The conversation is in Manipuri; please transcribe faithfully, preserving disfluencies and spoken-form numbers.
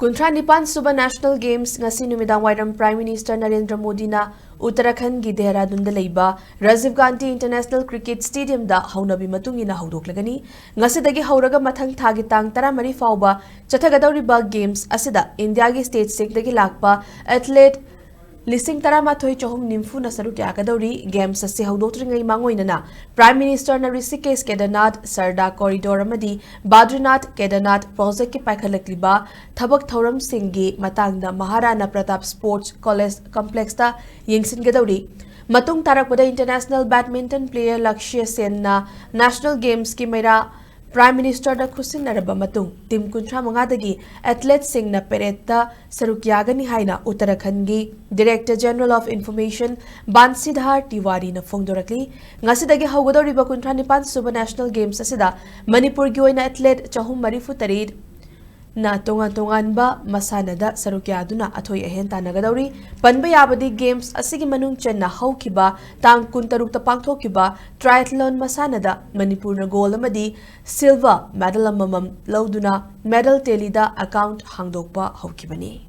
ꯀꯨꯟꯊ꯭ꯔꯥ ꯅꯤꯄꯥꯟ ꯁꯨꯕ National Games ꯉꯁꯤ ꯅꯨꯃꯤꯗꯥꯡ ꯋꯥꯏꯔꯝ Prime Minister ꯅꯔꯦꯟꯗ꯭ꯔ ꯃꯣꯗꯤꯅ ꯎꯠꯇꯔꯥꯈꯟꯒꯤ ꯗꯦꯍꯔꯥꯗꯨꯟꯗ ꯂꯩꯕ ꯔꯥꯖꯤꯚ ꯒꯥꯟꯙꯤ International Cricket Stadiumꯗ ꯍꯧꯅꯕꯤ ꯃꯇꯨꯡ ꯏꯟꯅ ꯍꯧꯗꯣꯛꯂꯒꯅꯤ꯫ ꯉꯁꯤꯗꯒꯤ ꯍꯧꯔꯒ ꯃꯊꯪ ꯊꯥꯒꯤ ꯇꯥꯡ ꯇꯔꯥꯃꯔꯤ ꯐꯥꯎꯕ ꯆꯠꯊꯒꯗꯧꯔꯤꯕ Games ꯑꯁꯤꯗ ꯏꯟꯗꯤꯌꯥꯒꯤ stateꯁꯤꯡꯗꯒꯤ ꯂꯥꯛꯄ athlete ꯂꯤꯁꯤꯡ ꯇꯔꯥꯃꯥꯊꯣꯏ ꯆꯍꯨꯝ ꯅꯤꯐꯨꯅ ꯁꯔꯨꯛ ꯌꯥꯒꯗꯧꯔꯤ꯫ Games ꯑꯁꯤ ꯍꯧꯗꯣꯛꯇ꯭ꯔꯤꯉꯩ ꯃꯥꯡꯑꯣꯏꯅꯅ Prime Ministerꯅ ꯔꯤꯁꯤꯀꯦꯁ ꯀꯦꯗꯔꯅꯥꯊ, ꯁꯔꯗꯥ Corridor ꯑꯃꯗꯤ ꯕꯥꯗ꯭ꯔꯤꯅꯥꯊ ꯀꯦꯗꯔꯅꯥꯊ Projectꯀꯤ ꯄꯥꯏꯈꯠꯂꯛꯂꯤꯕ ꯊꯕꯛ ꯊꯧꯔꯝꯁꯤꯡꯒꯤ ꯃꯇꯥꯡꯗ ꯃꯍꯥꯔꯥꯅꯥ ꯄ꯭ꯔꯇꯥꯞ Sports College Complexꯇ ꯌꯦꯡꯁꯤꯟꯒꯗꯧꯔꯤ꯫ ꯃꯇꯨꯡ ꯇꯥꯔꯛꯄꯗ international badminton player ꯂꯛꯁ꯭ꯌ ꯁꯦꯟꯅ National Gamesꯀꯤ ꯃꯩꯔꯥ Prime Ministerꯗ ꯈꯨꯠꯁꯤꯟꯅꯔꯕ ꯃꯇꯨꯡ team ꯀꯨꯟꯊ꯭ꯔꯥ ꯃꯉꯥꯗꯒꯤ athleteꯁꯤꯡꯅ paradeꯇ ꯁꯔꯨꯛ ꯌꯥꯒꯅꯤ ꯍꯥꯏꯅ ꯎꯠꯇꯔꯥꯈꯟꯒꯤ Director General of Information ꯕꯥꯟꯁꯤꯙꯥꯔ ꯇꯤꯋꯥꯔꯤꯅ ꯐꯣꯡꯗꯣꯔꯛꯂꯤ꯫ ꯉꯁꯤꯗꯒꯤ ꯍꯧꯒꯗꯧꯔꯤꯕ ꯀꯨꯟꯊ꯭ꯔꯥ ꯅꯤꯄꯥꯟ ꯁꯨꯕ National Games ꯑꯁꯤꯗ ꯃꯅꯤꯄꯨꯔꯒꯤ ꯑꯣꯏꯅ athlete ꯆꯍꯨꯝ ꯃꯔꯤꯐꯨ ꯇꯔꯦꯠꯅ ꯇꯣꯉꯥꯟ ꯇꯣꯉꯥꯟꯕ ꯃꯁꯥꯟꯅꯗ ꯁꯔꯨꯛ ꯌꯥꯗꯨꯅ ꯑꯊꯣꯏ ꯑꯍꯦꯟ ꯇꯥꯟꯅꯒꯗꯧꯔꯤ꯫ ꯄꯟꯕ ꯌꯥꯕꯗꯤ Games ꯑꯁꯤꯒꯤ ꯃꯅꯨꯡ ꯆꯟꯅ ꯍꯧꯈꯤꯕ ꯇꯥꯡ ꯀꯨꯟꯇꯔꯨꯛꯇ ꯄꯥꯡꯊꯣꯛꯈꯤꯕ triathlon ꯃꯁꯥꯟꯅꯗ ꯃꯅꯤꯄꯨꯔꯅ gold ꯑꯃꯗꯤ silver medal ꯑꯃꯃꯝ ꯂꯧꯗꯨꯅ medal tallyꯗ account ꯍꯥꯡꯗꯣꯛꯄ ꯍꯧꯈꯤꯕꯅꯤ꯫